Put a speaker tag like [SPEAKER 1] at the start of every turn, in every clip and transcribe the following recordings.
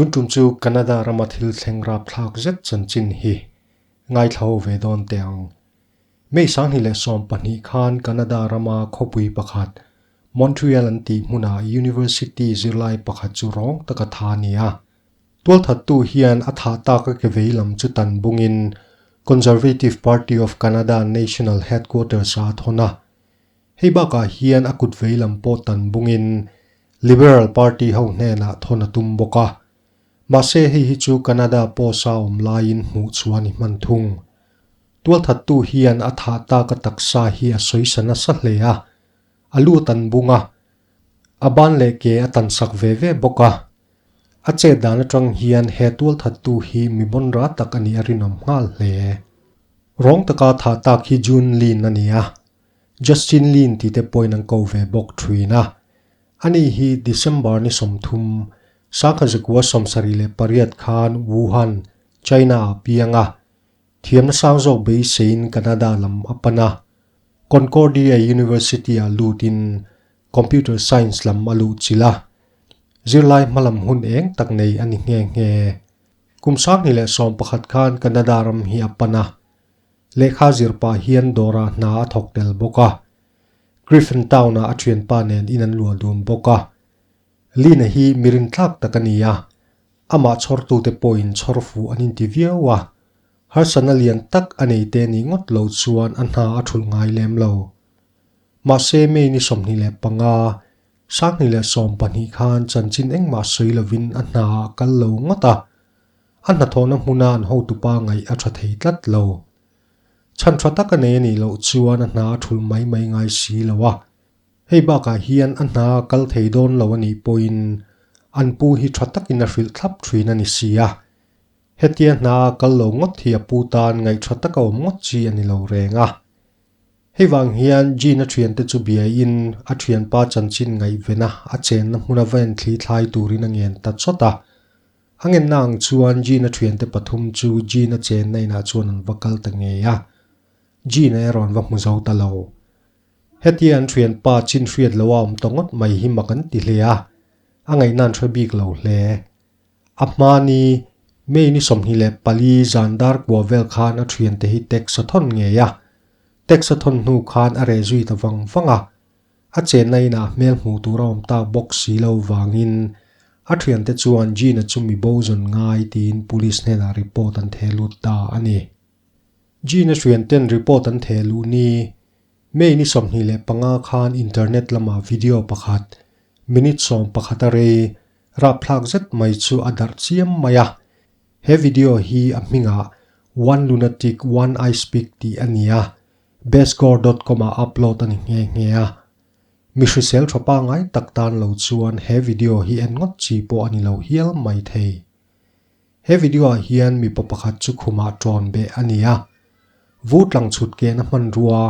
[SPEAKER 1] Tun tum chu Canada rama thil thleng rapthlak zet chanchin hi ngaithla ho ve dawn teh ang. May 2012 khan Canada rama khawpui pakhat Montreal an tih hmunah University zirlai pakhat chu rawng taka tha a ni a. Tualthattu hian a thah taka ke vei lam chu tan bungin Conservative Party of Canada National Headquarters ah a thawn a. Hei bakah hian a kut vei lam pawh tan bungin Liberal Party ho hnenah thawn a tum bawk a. Mahse hei hi chu Canada post-a awm laiin hmuh chuan i hman thung. Tualthattu hian a thah taka taksa hi a sawisa nasa hle a, a lu a tan bung a, a ban leh ke a tan sak ve ve bawk a. A chet dan atang hian he tualthattu hi mi bawnra tak a nih a rinawm nghal hle. Rawng taka thah tak hi June Lin a ni a, Justin Lin tih te pawhin an ko ve bawk thin a. Ani hi December ni 30, 1978 khan Wuhan, China ah piang a. Thiamna sang zawk beiseiin Canada lam a pan a. Concordia University ah lutin Computer Science lam a luh chilh a. Zirlai hmalam hun eng tak nei a ni nghe nghe. Kum 2011 khan Canada ram hi a pan a. Lehkha zir pah hian dawrah hna a thawk tel bawk a. Griffin Town-ah a thianpa nen in an luah dun bawk a. Lina hi mi rintlak tak a ni a, amah chhawrtute pawhin chhawr fuh an inti viau a. Harsatna lian tak a nei te nih ngawt lo chuan a hna a thulh ngai lem lo. Mahse May ni 25, 2012 khan chanchin engmah sawi lovin a hna ah kal lo ngawt a. A hnathawhna hmuna an hotupa ngaih a tha thei tlat lo. Chhan tha tak a nei a nih loh chuan a hna a thulh mai mai ngai si lo a. Hei bakah hian a hna a kal thei dawn lo a nih pawhin an pu hi tha takin a hrilh thlap thin a ni si a. Hetia hna a kal lo ngawt hi a pu tan ngaih tha taka awm ngawt chi a ni lo reng a. Hei vang hian Jean a thiante chu biaiin a thianpa chanchin ngaihvena a chenna hmuna va enthli thlai turin a ngen ta chawt a. A ngenna ang chuan Jean a thiante pathum chu Jean a chenna inah chuan an va kal ta ngei a. Jean a erawh an va hmu zo ta lo. Hetia an thianpa chin hriat loha awm ta ngawt mai hi mak an ti hle a, a ngaihna an hre bik lo hle. A hmani May ni 24 zan dar kua vel khan a thiante hi text a thawn ngei a. Text a thawn hnu khan a reh zui ta vang vang a. A chenna inah hmel hmuh tur a awm tak bawk si lo vangin a thiante chuan Gina chu mi bo zawn ngai tiin police hnenah report an theh lut ta a ni. Gina thianten report an theh luh ni May ni 25 khan internet lamah video pakhat minute 11 a rei rapthlak zet mai chu a darh chiam mai a. He video hi a hmingah One Lunatic One Ice Pick tih a ni a, Bestgore dot com ah upload a ni nghe nghe a. Mi hrisel tha pangngai tak tan lo chuan he video hi en ngawt chi pawh a ni lo hial mai thei. He video ah hian mipa pakhat chu khumah tawn beh a ni a. Vu tlang chhut kehna hmanrua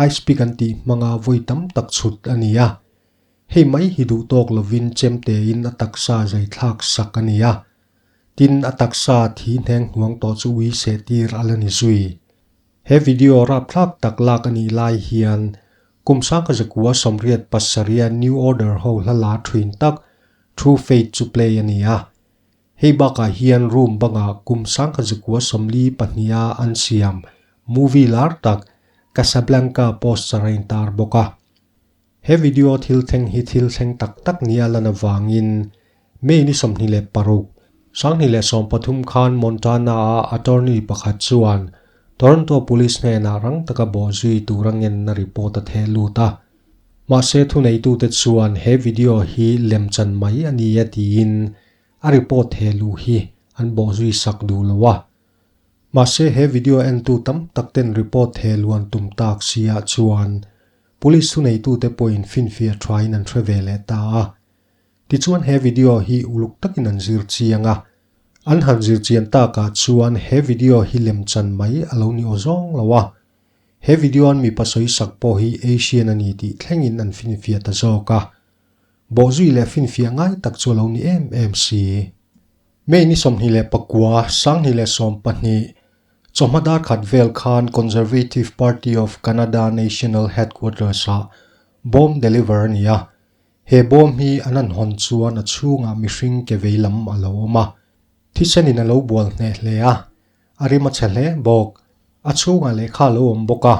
[SPEAKER 1] ice pick an tih hmanga vawi tam tak chhut a ni a. Hei mai hi duh tawk lovin chemtein a taksa zai thlak sak a ni a. Tin, a taksa thi hneng hnuang tawh chu ui seh tir a la ni zui. He video rapthlak tak lak a nih lai hian kum 1987 a New Order ho hla la thin tak True Faith chu play a ni a. Hei bakah hian room bangah kum 1942 a an siam movie lar tak Casablanca poster a intar bawk a. He video thil thleng hi thil thleng tak tak nia lan avangin May ni 26, 2013 khan Montana-a attorney pakhat chuan Toronto Police hnenah rang taka bawhzui tura ngenna report a theh lut a. Mahse thuneitute chuan he video hi lemchan mai a ni e tiin a report theh luh hi an bawhzui sak duh lo a. Mahse he video entu tam tak ten report theh luan tum tak si ah chuan Police thuneitute pawhin finfiah thain an hre ve leh ta a. Tichuan he video hi uluk takin an zir chiang a. An han zir chian takah chuan he video hi lemchan mai a lo ni aw zawng lo a. He video an mipa sawi sak pawh hi Asian a ni tih thlengin an finfiah ta zawk a. Bawhzui leh finfiah ngai tak chu a lo ni em em si. May ni 29, 2012, chawhma dar khat vel khan Conservative Party of Canada National Headquarters ah bomb deliver a ni a. He bawm hi an han hawn chuan a chhungah mihring ke vei lam a lo awm a, thisenin a lo bual hneh hle a, a rim a chhe hle bawk. A chhungah lehkha a lo awm bawk a.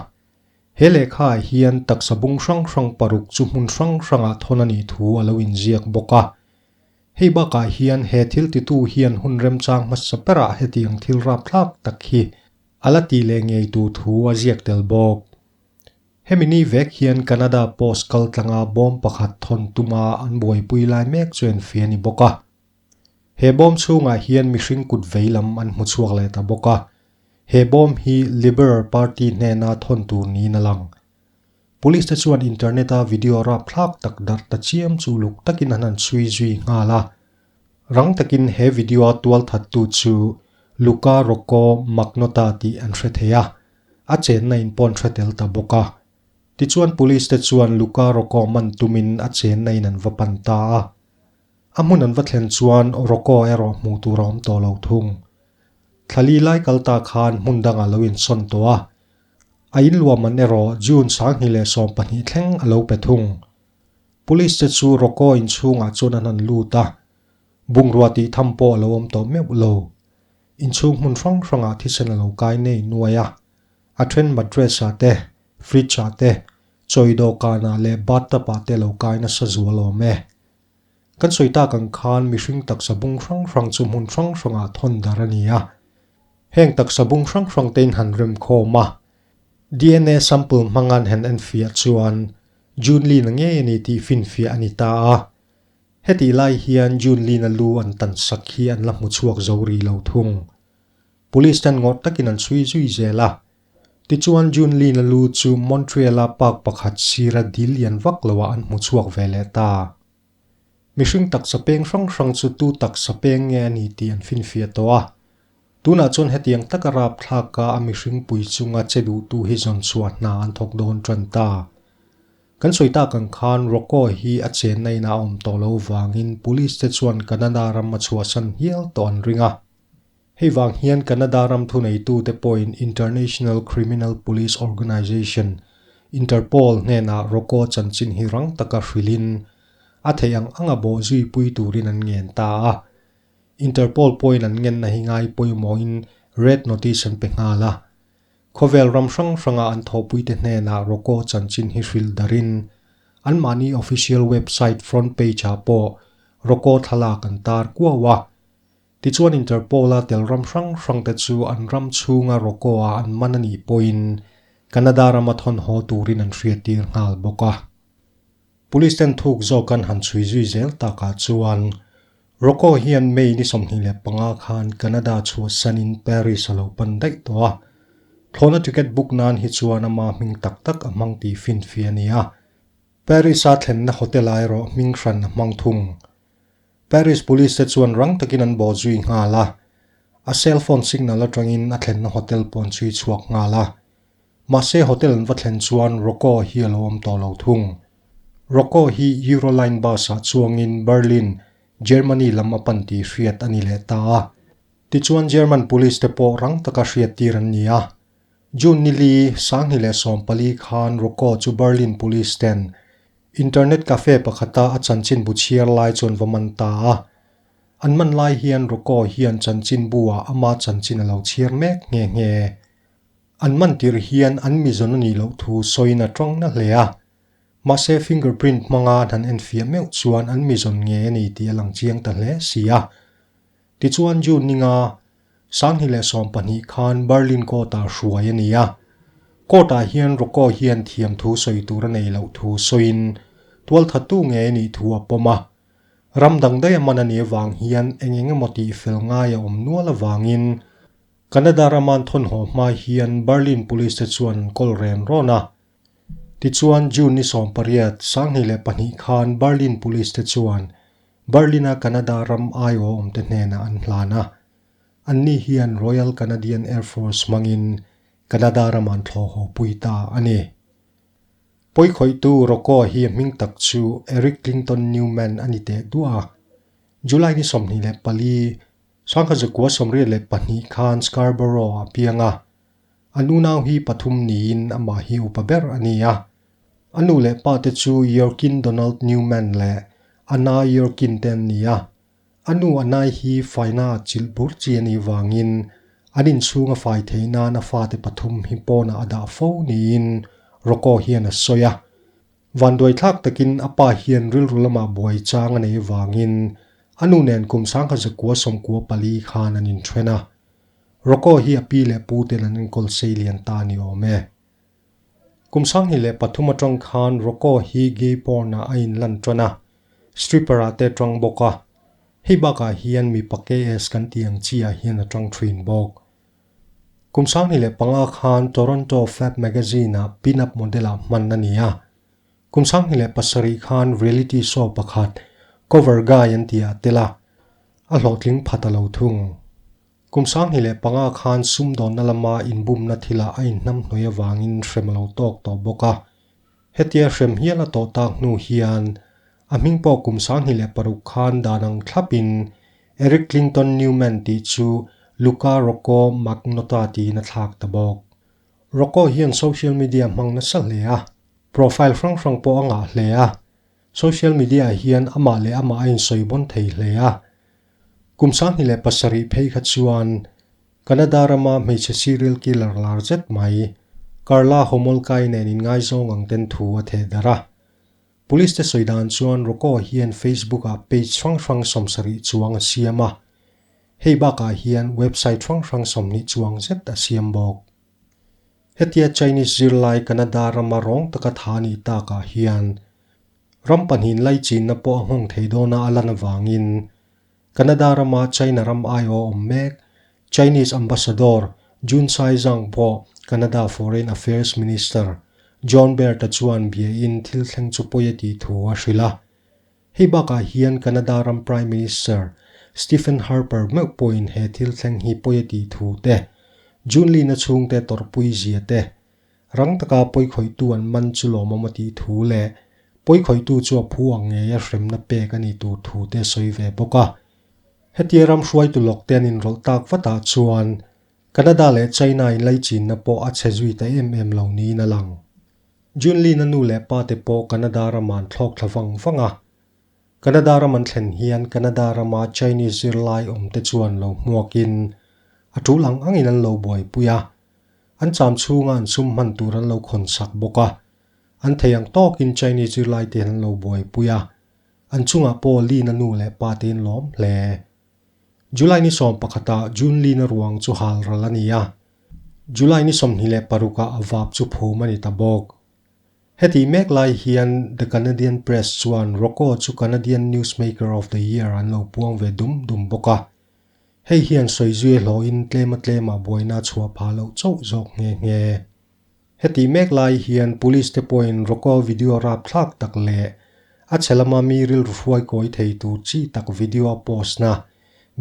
[SPEAKER 1] He lehkhaah hian taksa bung hrang hrang paruk chu hmun hrang hrangah thawn a nih thu a lo inziak bawk a. Hei bakah hian he thil titu hian hun remchang hmasa berah hetiang thil rapthlak tak hi a la tih leh ngei tur thu a ziak tel bawk. Hemi ni vek hian Canada Post kal tlanga bawm pakhat thawn tuma an buaipui lai mek chu en fi a ni bawk a. He bawm chhungah hian mihring kut vei lam an hmu chhuak leh ta bawk a. He bawm hi Liberal Party hnena thawn tur niin a lang. Police te chuan internet a video rapthlak tak darh ta chiam chu luk takin an han chhui zui nghal a. Rang takin he video a tualthattu chu Luka Rocco Magnotta tih an hre thei a, a chenna in pawh an hre tel ta bawk a. Tichuan police te chuan Luka Rocco man tumin a chenna in an va pan ta a. A hmun an va thlen chuan Rocco erawh hmuh tur a awm tawh lo thung. Thlali lai kal ta khan hmun dangah lo insawn tawh a. A inluahman erawh June 2012 thleng a lo pe thung. Police te chu Rocco inchhungah chuan an han lut a, bungrua tih tham pawh a lo awm tawh meuh lo. Inchhung hmun hrang hrangah thisen a lo kai nei nuai a, a then mattress ah te, fridge ah te, chawi dawhkanah leh bathtub ah te a lo kai nasa zual awm e. Kan sawi tak ang khan mihring taksa bung hrang hrang chu hmun hrang hrangah thawn dar a ni a. Heng taksa bung hrang hrang te in han rem khawm a, DNA sample hmanga'n han enfiah chuan June Lin-a ngei a ni tih finfiah a ni ta a. Hetih lai hian June Lin-a lu an tan sak hi an la hmu chhuak zo rih lo thung. Police ten ngawrh takin an chhui zui zel a. Tichuan June Lin-a lu chu Montreal-a park pakhat sira dil lian vak loah an hmu chhuak ve leh ta. Mihring taksa peng hrang hrang chu tu taksa peng nge a ni tih an finfiah tawh a. Tunah chuan hetiang taka rapthlaka a mihring pui chunga che duhtu hi zawn chhuah hna an thawk dawn tan ta. Kan sawi tak ang khan Rocco hi a chenna inah a awm tawh lo vangin police te chuan Canada ram a chhuahsan hial tawh an ring a. Hei vang hian Canada ram thuneitute pawhin International Criminal Police Organization, Interpol, hnenah Rocco chanchin hi rang taka hrilhin a theih ang anga bawh zuipui turin an ngen ta a. Interpol pawhin an ngenna hi ngai pawimawhin red notice an pe nghal a. Khawvel ram hrang hranga an thawhpuite hnenah Rocco chanchin hi hrilh darin anmahni official website front page-ah pawh Rocco thlalak an tar kuau a. Tichuan Interpol-a tel ram hrang hrangte chu an ram chhunga Rocco-a an man a nih pawhin Canada rama thawn haw turin an hriattir nghal bawk a. Police ten thuk zawk an han chhui zui zel takah chuan Rocco hian May ni 25 khan Canada chhuahsanin Paris a lo pan daih tawh a. Thlawhna ticket book nan hi chuan ama hming tak tak a hmang tih finfiah a ni a. Paris-a thlenna hotel-ah erawh hming hran a hmang thung. Paris Police te chuan rang takin an bawh zui nghal a, a cell phone signal atangin a thlenna hotel pawh an chhui chhuak nghal a. Mahse hotel an va thlen chuan Rocco hi a lo awm tawh lo thung. Rocco hi Euroline bus ah chuangin Berlin, Germany lam a pan tih hriat a ni leh ta a. Tichuan German Police te pawh rang taka hriattir an ni a. June nili, 2014 khan Rocco chu Berlin Police ten Internet cafe pakhata a chanchinbu chhiar lai chuan va man ta a. An man lai hian Rocco hian chanchinbu-ah ama chanchin a lo chhiar mek nghe nghe. An man tir hian an mizawn a nih loh thu sawiin a tawng na hle a. Mahse fingerprint hmanga an han enfiah meuh chuan an mizawn nge a ni tih a lang chiang ta hle si a. Tichuan June ninga 2012 khan Berlin court-ah hruai a ni a. Court-ah hian Rocco hian thiam thu sawi tur a nei loh thu sawiin tualthattu nge a nih thu a pawm a. Ram dang daih a man a nih avang hian eng eng emaw tih fel ngai a awm nual avangin Canada rama an thawnhaw hma hian Berlin police te chuan an kawl ren rawn a. Tichuan June ni 18, 2002 khan Berlin police te chuan Berlin-a Canada ram aiawh awmte hnenah an hlan a. Anni hian Royal Canadian Air Force hmangin Canada ramah an thlawh haw pui ta a ni. Pawikhawihtu Rocco hi a hming tak chu Eric Clinton Newman a ni teh duah a. July ni 24, 1982 khan Scarborough-ah a piang a. A nunau hi pathum niin amah hi upa ber a ni a. A nu leh pa te chu Yorkin Donald Newman leh. Anna Yorkin te an ni a. A nu Anna-i hi faina a chilh bur chi a nih vangin an inchhung a fai theih nan a fate pathum hi pawnah a dah fo niin Rocco hian a sawi a. Vanduaithlak takin a pa hian rilru lamah buai chang a neih vangin a nu nen kum 1994 khan an inthen a. Rocco hi a pi leh pu ten an enkawl sei lian ta a ni awm e. Kum 2003 atang khan Rocco hi gay porn ah a inlan tan a, stripper ah te tang bawk a. Hei bakah hian mipa KS kan tih ang chi ah hian a tang thin bawk. Kum 2005 khan Toronto Fab Magazine ah pin-up model ah hman a ni a. Kum 2007 khan reality show pakhat Cover Guy an tih ah tel a, a hlawhtling phat a lo thung. Kum 2005 khan sumdawnna lama inbumna thilah a inhnamhnawih avangin hrem a lo tawk tawh bawk a. Hetia hrem hial a tawh tak hnu hian a hming pawh kum 2006 khan dan ang thlapin Eric Clinton Newman tih chu Luka Rocco Magnotta tiin a thlak ta bawk. Rocco hian social media hmang nasa hle a, profile hrang hrang pawh a ngah hle a. Social media-ah hian amah leh amah a insawi bawn thei hle a. Kum 2007 phei kha chuan Canada rama hmeichhe serial killer lar zet mai Karla Homolka-i nen inngaizawng ang ten thu a theh darh a. Police te sawi dan chuan Rocco hian Facebook-ah page hrang hrang 70 chuang a siam a. Hei bakah hian website hrang hrang 20 chuang zet a siam bawk. Hetia Chinese zirlai Canada rama rawng taka tha a nih takah hian Ram pahnihin laichinna pawh a nghawng thei dawna a lan avangin Canada rama China ram aiawh awm mek Chinese Ambassador Jun Sai Zhang pawh Canada Foreign Affairs Minister John Baird-a chuan biain thil thleng chu pawi a tih thu a hrilh a. Hei bakah hian Canada ram Prime Minister Stephen Harper meuh pawhin he thil thleng hi pawi a tih thu te, Jun Lin-a chhungte tawrhpui zia te, Rang taka pawikhawihtu an man chu lawmawm a tih thu leh pawikhawihtu chu a phu ang ngei a hremna pek a nih tur thu te a sawi ve bawk a. Hetia ram hruaitu lawk te an inrawlh tak vatah chuan Canada leh China inlaichinna pawh a chhe zui ta em em lo niin a lang. Junlin-a nu leh pa te pawh Canada ramah an thlawk thla vang vang a. Canada ram an thlen hian Canada rama Chinese zirlai awm te chuan lo hmuakin a tul ang angin an lo buaipui a. An cham chhunga an sum hman tur an lo khawn sak bawk a. An thei ang tawkin Chinese zirlai te an lo buaipui a. An chungah pawh Lin-a nu leh pa te in lawm hle. July ni 11ah June Lin-a ruang chu hal ral a ni a. July ni 26ah a vap chu phum a ni ta bawk. Heti mek lai hian The Canadian Press chuan Rocco chu Canadian Newsmaker of the Year an lo puang ve dum dum bawk a. Hei hian sawizuia hlawhin tlema tlema buaina a chhuah phah loh chauh zawk nghe nghe. Heti mek lai hian Police te pawhin Rocco video rapthlak tak leh a chhe lama mi rilru hruai kawi thei tur chi tak video a post na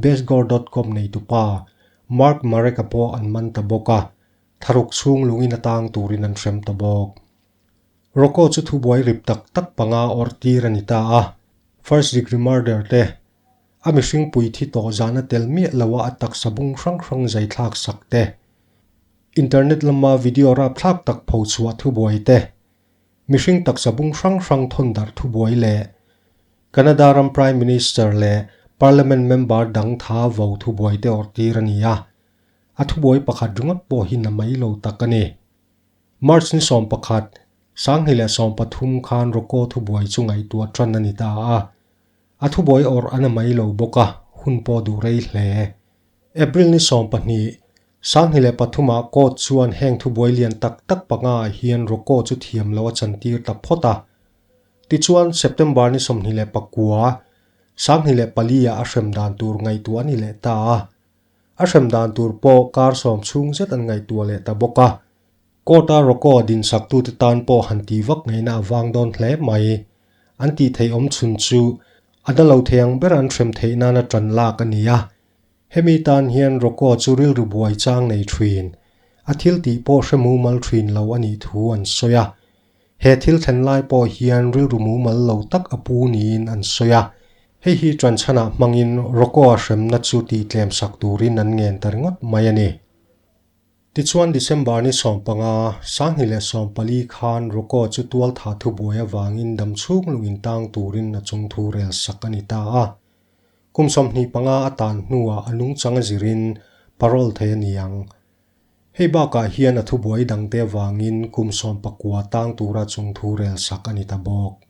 [SPEAKER 1] Bestgore dot com neitupa Mark Marek-a pawh an man ta bawk a, tharuk chhung lungin a tang turin an hrem ta bawk. Rocco chu thubuai rip tak tak panga awrh tir a ni ta a, first degree murder te, A mihring pui thi tawh zahna tel miah loa a taksa bung hrang hrang zai thlak sak te, internet lama video rapthlak tak pho chhuah thubuai te, mihring taksa bung hrang hrang thawn darh thubuai leh Canada ram Prime Minister leh Parliament member dang tha vo thubuai te awrh tir a ni a, a thubuai pakhat ringawt pawh hi na mai lo tak a ni. March ni 11, 2013 khan Rocco thubuai chu ngaihtuah tan a ni ta a. A thubuai awrh an a mai lo bawk a, hun pawh duh rei hle. April ni 12, 2003ah court chuan heng thubuai lian tak tak panga ah hian Rocco chu thiam loh a chantir ta phawt a. Tichuan, September ni 29, 2004 ah a hrem dan tur ngaihtuah a ni leh ta a. A hrem dan tur pawh kar sawm chhung zet an ngaihtuah leh ta bawk a. Court-a Rocco dinsaktute tan pawh han tih vak ngaihna a vang dawn hle mai. An tih theih awm chhun chu a na lo thei ang ber an hrem theih nana ṭan lak a ni a. Hemi tan hian Rocco chu rilru buai chang nei ṭhin, a thil tih pawh hre mumal ṭhin lo a nih thu an sawi a. He thil thlen lai pawh hian rilru mumal lo tak a pu niin an sawi a. Hei hi ṭan chhanah hmangin Rocco-a hremna chu tih tlem sak turin an ngen ta ringawt mai a ni. Tichuan December ni 15, 2014 khan Rocco chu tualtha thubuai avangin damchhung lungin tang turin a chungthu rel sak a ni ta a. Kum 25 a tan hnuah a nungchang a zirin parole thei a ni ang. Hei bakah hian a thubuai dangte avangin kum 19 tang tura chungthu rel sak a ni ta bawk.